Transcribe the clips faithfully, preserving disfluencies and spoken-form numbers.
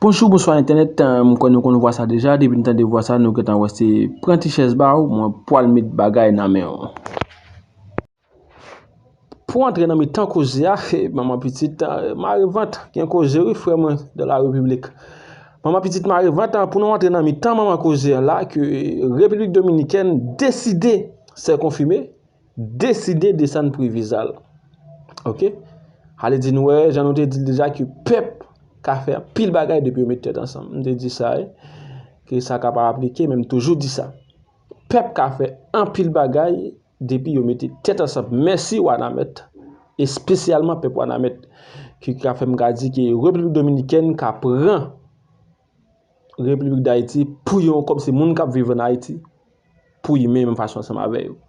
Bonjou, bonswa entènèt. Euh, m kwè nou konn vwa sa deja. Depi n tande vwa sa, nou gentan wè se pran ti chèz ba w, mwen pwal met bagay nan men w. Pou antre nan mitan koze a, manman pitit, euh, mare vant, gen koze wi, frè mwen, de la Repiblik. Manman pitit mare vant, pou nou antre nan mitan manman koze a la, ke Repiblik Dominikèn deside, se konfime, deside desann pri viza l. Oke? Ale di nou wè, jan nou te di l deja, ke pèp ka fè anpil bagay depi yo met tèt ansanm. M te di sa, wi, ke sa ka pa aplike, men m toujou di sa. Pèp ka fè anpil bagay depi yo mete tèt ansanm. Mèsi Wanament, espesyalman pèp Wanament, ki ka fè m ka di ke Repiblik Dominikèn ka pran Repiblik Dayiti pou yo, kòm se moun k ap viv ann Ayiti, pou yo menm fason ansanm avè yo.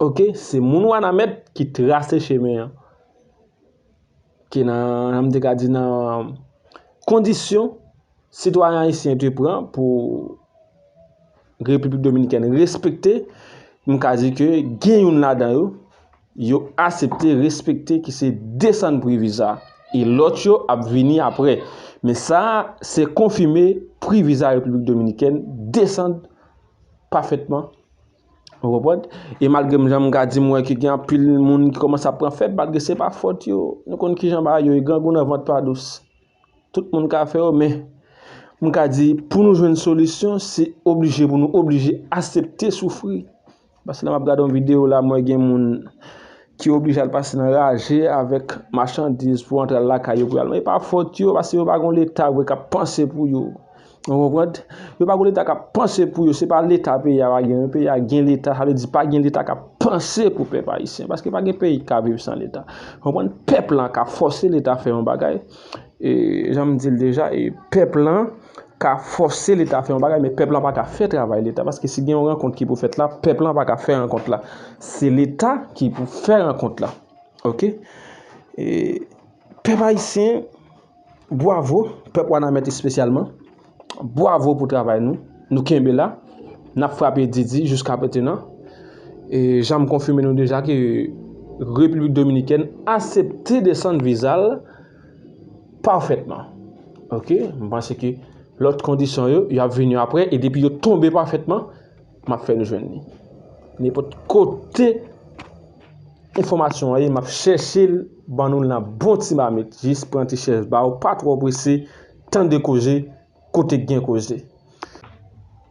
Oke, se moun Wanament ki trase chemen an. Ki nan, jan m te ka di, nan kondisyon sitwayen ayisyen te pran pou Repiblik Dominikèn respekte, m ka di ke gen youn ladan yo, yo aksepte, respekte ki se desann pri viza. E lòt yo ap vini apre. Men sa, se konfime pri viza Repiblik Dominikèn desann pafètman. Ou konprann? E malgre m jan m ka di, m wè ke gen anpil moun ki kòmanse ap pran fèb, malgre se pa fòt yo. Nou konn kijan bagay yo ye, grangou nan vant pa dous. Tout moun ka fè yo, men m ka di, pou nou jwenn solisyon, se oblije pou nou oblije aksepte soufri. Paske lè m ap gade yon videyo la, m wè gen moun ki oblije al pase nan raje avèk machandiz pou antre al lakay yo pou y al. Men e pa fòt yo, paske yo pa gon Leta vre k ap panse pou yo. Ou konprann? Yo pa gon Leta k ap panse pou yo. Se pa Leta peyi a pa gen. Peyi a gen Leta, sa vle di pa gen Leta k ap panse pou pèp ayisyen. Paske pa gen peyi k ka viv san Leta. Ou konprann? Pèp lan ka fòse Leta fè yon bagay. E, jan m di l deja, e pèp lan ka fòse Leta fè yon bagay, men pèp lan pa ka fè travay Leta. Paske si gen yon rankont ki pou fèt la, pèp lan pa ka fè rankont la. Se Leta ki pou fè rankont la. Oke? E, pèp ayisyen, bwavo, pèp Wanament espesyalman. Bwavo pou travay nou. Nou kenbe la. N ap frape didi jiska mentenan. E jan m konfime nou deja ke Repiblik Dominikèn aksepte desann viza l pafètman. Oke? M panse ke lòt kondisyon yo, y ap vini apre, e depi yo tonbe pafètman, m ap fè nou jwenn li. Nenpòt kote enfòmasyon an ye, m ap chèche l, ban nou l nan bon ti mamit. Jis pran ti chèz ba w, pa twò prese, tande koze, kote k gen koze.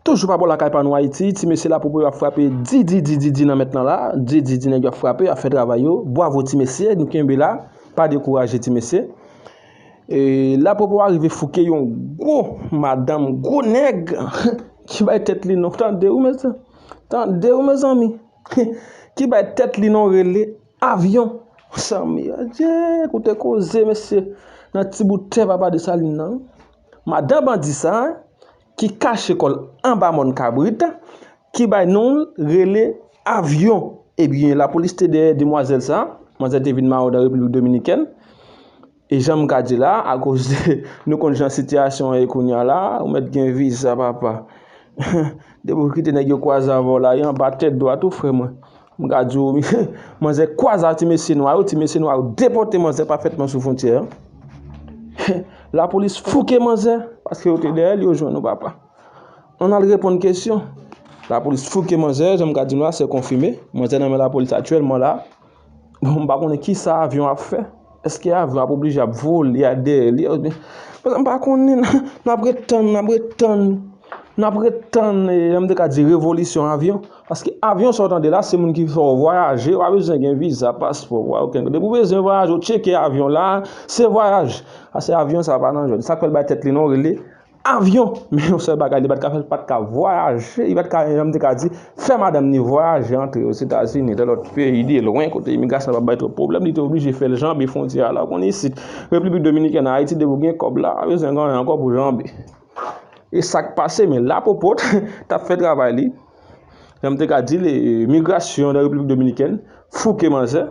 Toujou pa bò lakay pa nou Ayiti, ti mesye Lapopo yo ap frape di, di, di, di, di nan mèt lan la, di, di, di nèg yo ap frape, ap fè travay yo. Bwavo ti mesye, nou kenbe la, pa dekouraje ti mesye. E Lapopo a rive fouke yon gwo madanm, gwo nèg ki bay tèt li non. Tande wi mezanmi. Tande wi mezanmi. Ki bay tèt li non rele Avyon. Zanmi, adye, koute koze mesye. Nan ti bout tè papa Desalin nan. Madan bandi sa, ki kache kò l anba mòn kabrit, ki bay non l rele Avyon. Ebyen, lapolis te dèyè demwazèl sa, manzè te vin mawon nan Repiblik Dominikèn. E jan m ka di la, akoz de, nou konn jan sitiyasyon an ye kounye a la, ou mèt gen viza, papa. Depi w kite nèg yo kwaze avè w la, e anba tèt dwat ou, frè mwen. M ka di w, manzè kwaze ak ti mesye nwa yo, ti mesye nwa yo depòte manzè pafètman sou fwontyè an. Lapolis fouke manzè, paske yo te dèyè l, yo jwenn ou, papa. Ann al reponn kesyon. Lapolis fouke manzè, jan m ka di nou la, se konfime. Manzè nan men lapolis aktyèlman la. Bon, m pa konnen kisa Avyon ap fè. Èske Avyon ap oblije ap vole a dèyè li? Oubyen, m pa konnen, n ap ret tann, n ap ret tann. N ap ret tann, e, jan m te ka di, revolisyon Avyon. Paske Avyon sa w tande la, se moun ki fè w vwayaje, w pa bezwen gen viza, paspò, w pa okenn. Depi w bezwen vwayaje, w tcheke Avyon la, se vwayaj. Paske Avyon sa pa nan jwèt. Sa k fè l bay tèt li non, rele Avyon. Men yon sèl bagay, li pa t ka fè, li pa t ka vwayaje, li pa t ka, jan m te ka di, fè madanm ni vwayaje, antre Ozetazini, nan lòt peyi, de lwen, kote imigrasyon pa bay twòp pwoblèm, li te oblije fè l janbe fwontyè a la. Ou konnen isit, Repiblik Dominikèn, Ayiti, depi w gen kòb la, pa bezwen gen anyen ankò pou janbe. E sa k pase, men Lapopo t ap fè travay li. Jan m te ka di l, e, migrasyon nan Repiblik Dominikèn fouke manzè,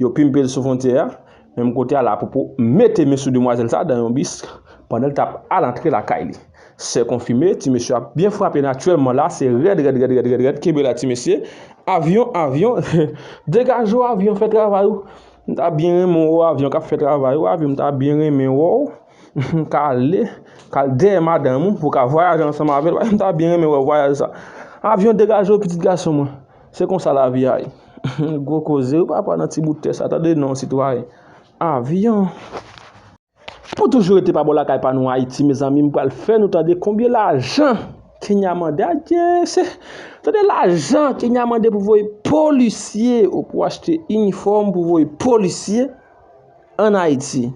yo pimpe l sou fwontyè a. Menm kote a, Lapopo mete men sou demwazèl sa a nan yon bis pandan l t ap al antre lakay li. Se konfime, ti mesye ap byen frape aktyèlman la, se rèd, rèd, rèd, rèd, rèd, rèd, kenbe la ti mesye. Avyon, Avyon, degaje w Avyon, fè travay ou. M ta byen renmen w wè w Avyon k ap fè travay ou, Avyon, m ta byen renmen wè w. K ale, k al dèyè madanm ou pou w ka vwayaje ansanm avè l. M ta byen renmen wè vwayaj sa. Avyon degaje w, pitit gason mwen. Se konsa lavi a ye. Gwo koze wi papa nan ti bout tè sa, tande non sitwayen. Avyon. Pou toujou rete pa bò lakay pa nou Ayiti, mezanmi, m pral fè nou tande konbyen lajan Kenya mande. Adye, se, tande lajan Kenya mande pou voye polisye, ou pou achte inifòm pou voye polisye ann Ayiti.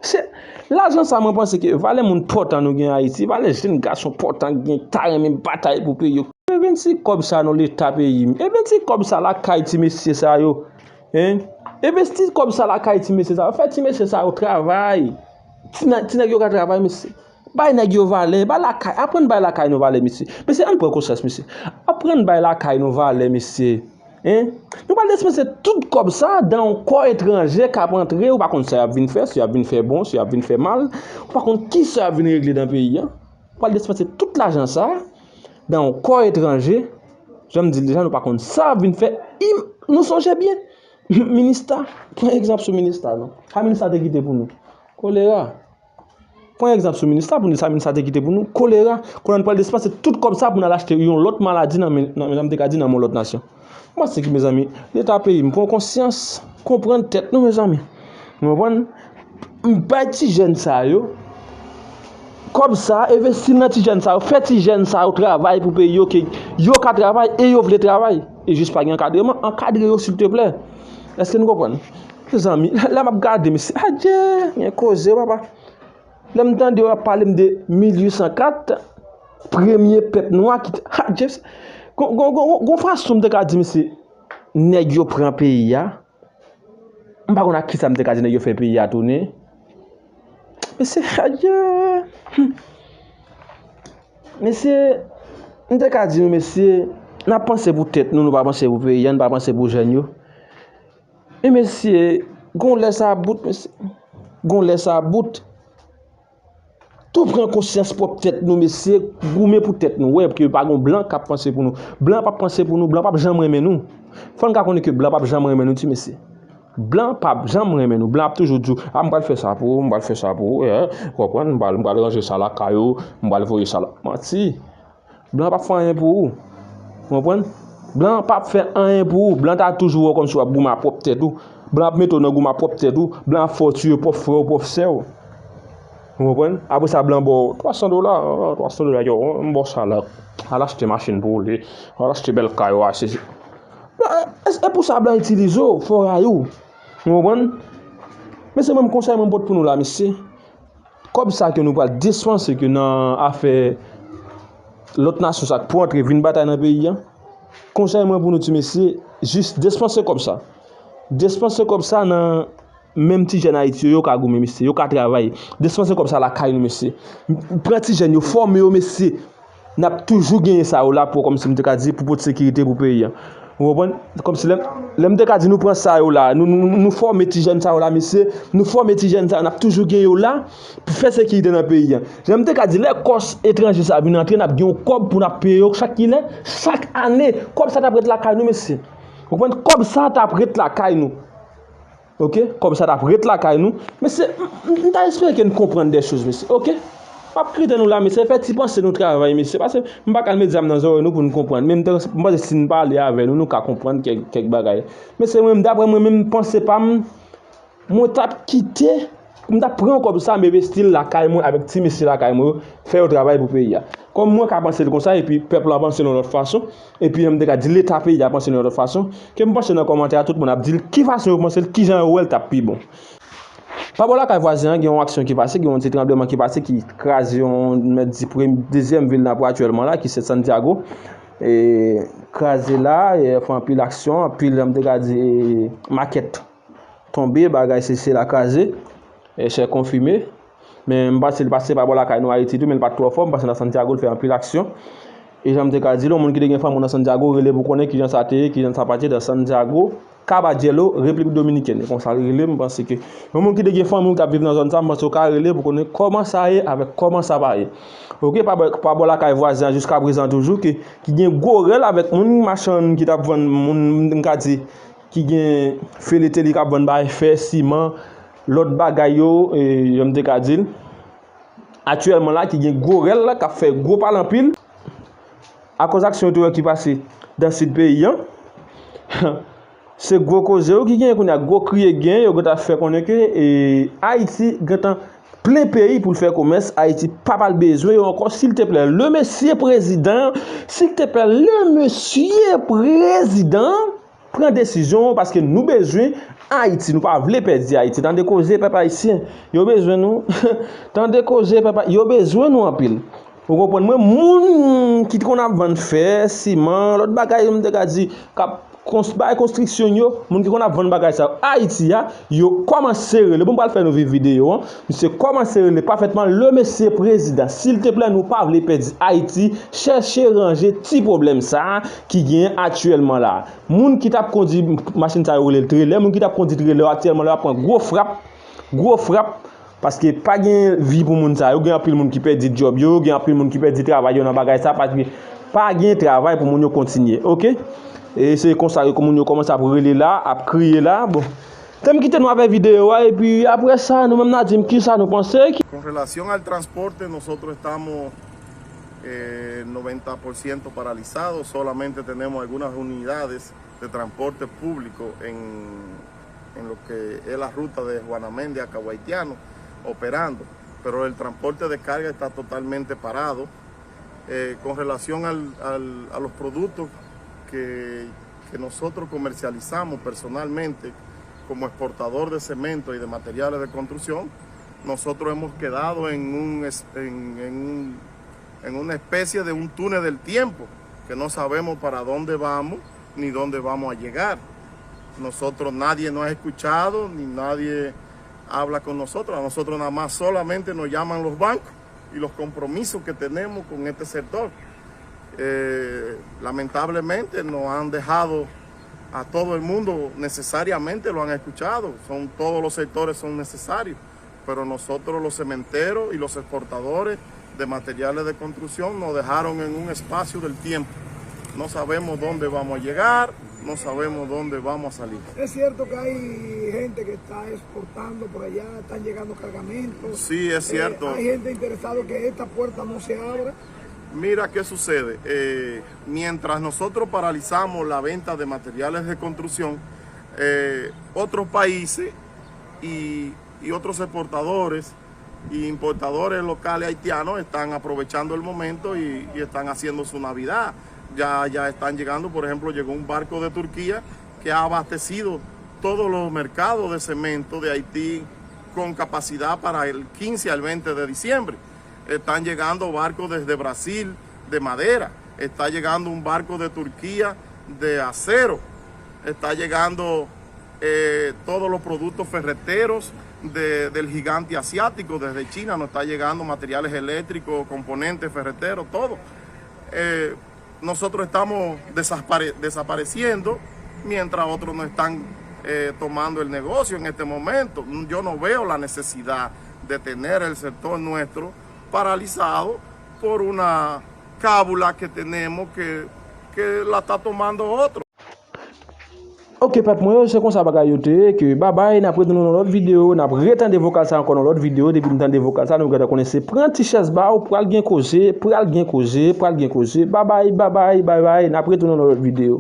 Se, lajan sa mwen panse ke valè moun pòtan nou gen Ayiti, valè jèn gason pòtan gen ta renmen batay pou peyi yo. Envesti kòb sa nan leta peyi m. Envesti kòb sa lakay ti mesye sa yo. Hein? Envesti kòb sa lakay ti mesye sa yo. Fè ti mesye sa yo travay. Ti nè-, ti nèg yo ka travay, mesye. Bay nèg yo valè. Bay lakay. Aprann bay lakay nou valè, mesye. Mesye, ann pran konsyans, mesye. Aprann bay lakay nou valè, mesye. Hein? Nou pral depanse tout kòb sa dan yon kò etranje k ap antre, ou pa konn sa y ap vin fè, si y ap vin fè bon, si y ap vin fè mal, ou pa konn kisa y ap vin regle nan peyi a. Ou pral depanse tout lajan sa dan yon kò etranje, jan m di l deja, nou pa konn sa y ap vin fè. Im-, nou sonje byen, minista, pran egzanp sou minista, non. Sa minista te kite pou nou? Kolera. Pran egzanp sou minista pou nou, sa minista te kite pou nou, kolera. Kounye a nou pral depanse tout kòb sa pou n al achte yon lòt maladi nan men, nan men, jan m te ka di, nan men yon lòt nasyon. M panse ke, mezanmi, leta peyi m pran konsyans, konprann tèt nou, mezanmi. Nou konprann? M bay ti jèn sa yo kòb sa, envesti nan ti jèn sa yo, fè ti jèn sa yo travay pou peyi yo, ke yo ka travay e yo vle travay. E jis pa gen ankadreman, ankadre yo, silteplè. Èske nou konprann? Mezanmi, lè m ap gade, mesye, adye, gen koze, papa. Lè m tande yo ap pale m de mil uit san kat, premye pèp nwa ki te, ha, James, gon, gon, gon, gon fason m te ka di, mesye, nèg yo pran peyi a. M pa konn ak kisa m te ka di nèg yo fè peyi a tounen. Mesye, adye. Hmm. Mesye, m te ka di nou, mesye, n ap panse pou tèt nou, nou pa panse pou peyi a, nou pa panse pou jèn yo. Men mesye, gon lè sa bout, mesye. Gon lè sa bout. Tou pran konsyans pwòp tèt nou, mesye. Goumen pou tèt nou. Wè, ke pa gon blan k ap panse pou nou. Blan p ap panse pou nou. Blan p ap janm renmen nou. Fò n ka konnen ke blan p ap janm renmen nou, ti mesye. Blan p ap janm renmen nou. Blan ap toujou di w, a, m pral fè sa pou ou, m pral fè sa pou ou, eh, konprann, m pral, m pral ranje sa lakay ou, m pral voye sa la. Manti. Blan p ap fè anyen pou ou. Ou konprann? Blan p ap fè anyen pou ou. Blan ta toujou wè w kòmsi w ap goumen ak pwòp tèt ou. Blan ap mete w nan goumen ak pwòp tèt ou. Blan ap fè w tiye pwòp frè w, pwòp sè w. Ou konprann? Apre sa, blan ba w twa san dola. Ah, twa san dola, yo, m ba w sa la. Al achte machin pou w li. Al achte bèl kay ou, a, se, se. E, e pou sa blan itilize w, fè w rayi w. Ou konprann? Men se menm konsèy mwen pote pou nou la, mesye. Kòb sa ke nou pral despanse ke nan afè lòt nasyon sa k pou antre vin batay nan peyi a, konsèy mwen pou nou ti mesye, jis despanse kòb sa. Despanse kòb sa nan menm ti jèn Ayiti yo, yo ka goumen mesye, yo ka travay. Despanse kòb sa lakay nou mesye. Pran ti jèn yo, fòme yo mesye. N ap toujou genyen sa yo la pou, kòmsi m te ka di, pou pote sekirite pou peyi a. Ou konprann? Kòmsi lè, lè m te ka di nou pran sa yo la, nou, nou, nou fòme ti jèn sa yo la, mesye, nou fòme ti jèn sa yo, n ap toujou gen yo la pou fè sekirite nan peyi a. Jan m te ka di, lè kòs etranje sa vin antre, n ap gen yon kòb pou n ap peye yo chak kilè, chak ane. Kòb sa t ap ret lakay nou, mesye. Ou konprann? Kòb sa t ap ret lakay nou. Oke? Kòb sa t ap ret lakay nou. Mesye, m, m, m ta espere ke n konprann de choz, mesye. Oke? M ap kite nou la, mesye. Fè ti panse nou travay, mesye. Paske m pa ka al met zam nan zòrèy nou pou n konprann. Men m te, m panse si n pale avè nou, nou ka konprann kèk, kèk bagay. Mesye, mwen, daprè mwen menm, panse pa m, mwen t ap kite, m t ap pran kòb sa, m envesti l lakay mwen avèk ti mesye lakay mwen yo, fè yo travay pou peyi a. Kòm mwen ka panse l konsa, epi pèp la panse l yon lòt fason, epi m te ka di Leta peyi a panse l yon lòt fason, ke m panse nan kòmantè a, tout moun ap di l ki fason yo panse l, kijan yo wè l t ap pi bon. Pa bò lakay vwazen an, gen yon aksyon ki pase, gen yon ti tranbleman ki pase, ki kraze yon, mèt di, premye, dezyèm vil n ap wè aktyèlman la, ki se Santiago. E, kraze la, e, fè anpil aksyon, anpil, jan m te ka di, e, makèt tonbe, bagay se, se la kraze, e, se konfime. Men m panse li pase pa bò lakay nou Ayiti tou, men li pa t twò fò, m panse nan Santiago li fè anpil aksyon. E jan m te ka di l, yon moun ki te gen fanmi w nan Santiago, rele pou konnen kijan sa te ye, kijan sa pase nan Santiago, Caballero, Repiblik Dominikèn. E konsa l rele, m panse ke yon moun ki te gen fanmi w k ap viv nan zòn sa, m panse w ka rele pou konnen kòman sa ye avèk kòman sa pa ye. Oke, pa bò, pa bò lakay vwazen an jiska prezan toujou, ki, ki gen gwo rèl avèk moun machann ki t ap vann, moun, m ka di, ki gen Frelitelli k ap vann bagay fè, siman, lòt bagay yo, e, jan m te ka di l. Aktyèlman la ki gen gwo rèl la k ap fè gwo pale anpil akoz aksyon yo te wè ki pase dan sid peyi an. Se gwo koze yo ki genyen kounye a, gwo kriye gen, yo gentan fè konnen ke e, Ayiti gentan plen peyi pou l fè komès, Ayiti pa pral bezwen yo ankò, silteplè, le mesye prezidan, silteplè, le mesye prezidan, pran desizyon paske nou bezwen Ayiti, nou pa vle pèdi Ayiti. Tande koze pèp ayisyen, yo bezwen nou. Tande koze pèp, yo bezwen nou anpil. Ou konprann mwen, moun ki konn ap vann fè, siman, lòt bagay, m te ka di, k ap kons, bay konstriksyon yo, moun ki konn ap vann bagay sa yo Ayiti a, yo kòmanse rele. Bon, m pral fè nou viv videyo an. Misye kòmanse rele pafètman, le mesye prezidan, silteplè, nou pa vle pèdi Ayiti, chèche ranje ti pwoblèm sa a ki genyen aktyèlman la. Moun ki t ap kondi machin sa yo rele l trelè, moun ki t ap kondi trelè aktyèlman la ap pran gwo frap, gwo frap, paske pa gen vi pou moun sa yo, gen anpil moun ki pèdi djòb yo, gen anpil moun ki pèdi travay yo nan bagay sa, paske pa gen travay pou moun yo kontinye, oke? E se konsa yo, moun yo kòmanse ap rele la, ap kriye la, bon. Te m kite nou avèk videyo a, epi apre sa, nou menm n a di m kisa nou panse. Ki... Con relación al transporte, nosotros estamos eh, noventa por ciento paralizados, solamente tenemos algunas unidades de transporte público en, en lo que es la ruta de Juana Méndez a Cabo Haitiano operando, pero el transporte de carga está totalmente parado. Eh, con relación al, al, a los productos que, que nosotros comercializamos personalmente como exportador de cemento y de materiales de construcción, nosotros hemos quedado en, un, en, en, un, en una especie de un túnel del tiempo, que no sabemos para dónde vamos ni dónde vamos a llegar. Nosotros, nadie nos ha escuchado, ni nadie habla con nosotros. A nosotros nada más solamente nos llaman los bancos y los compromisos que tenemos con este sector. Eh, lamentablemente no han dejado a todo el mundo necesariamente, lo han escuchado, son, todos los sectores son necesarios, pero nosotros los cementeros y los exportadores de materiales de construcción nos dejaron en un espacio del tiempo. No sabemos dónde vamos a llegar, no sabemos dónde vamos a salir. Es cierto que hay gente que está exportando por allá, están llegando cargamentos. Sí, es cierto. Eh, hay gente interesada que esta puerta no se abra. Mira qué sucede. Eh, mientras nosotros paralizamos la venta de materiales de construcción, eh, otros países y, y otros exportadores y importadores locales haitianos están aprovechando el momento y, y están haciendo su Navidad. Ya, ya están llegando, por ejemplo, llegó un barco de Turquía que ha abastecido todos los mercados de cemento de Haití con capacidad para el quince al veinte de diciembre. Están llegando barcos desde Brasil de madera. Está llegando un barco de Turquía de acero. Está llegando eh, todos los productos ferreteros de, del gigante asiático. Desde China nos está llegando materiales eléctricos, componentes ferreteros, todo. Eh, nosotros estamos desapare- desapareciendo mientras otros no están eh, tomando el negocio en este momento. Yo no veo la necesidad de tener el sector nuestro paralizado por una cábula que tenemos que, que la está tomando otro. Ok pèp mwen yo, se konsa bagay yo te ye, ke babay, n ap retounen nan lòt videyo, n ap retande vokal sa ankò nan lòt videyo, depi m tande vokal sa, nou gentan konnen se pran ti chèz ba w, pral gen koze, pral gen koze, pral gen koze, babay, babay, babay, n ap retounen nan lòt videyo.